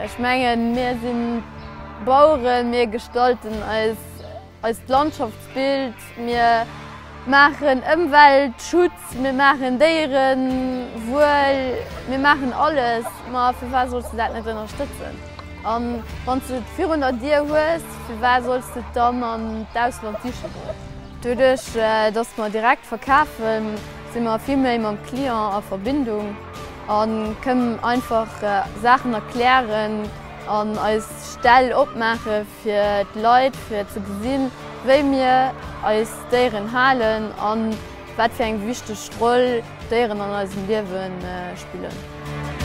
Ech mengen, mir si Baueren, mir gestalten eis eist Landschaftsbild, mir maachen Ëmweltschutz, mir maachen Déierenwuel, mir maachen alles. Ma firwat solls de dat net ënnerstëtzen? A wann s de et virun der Dier hues, firwat solls de et dann an d'Ausland siche goen? Doduerch, dass mer direkt verkafen, si mer vill méi mam Client a Verbindung a kënnen einfach Saachen erklären an eis Ställ opmaache fir d'Leit, fir ze gesinn, wéi mir eis Déieren halen a wat fir eng wichteg Roll Déieren an eisem Liewe spillen.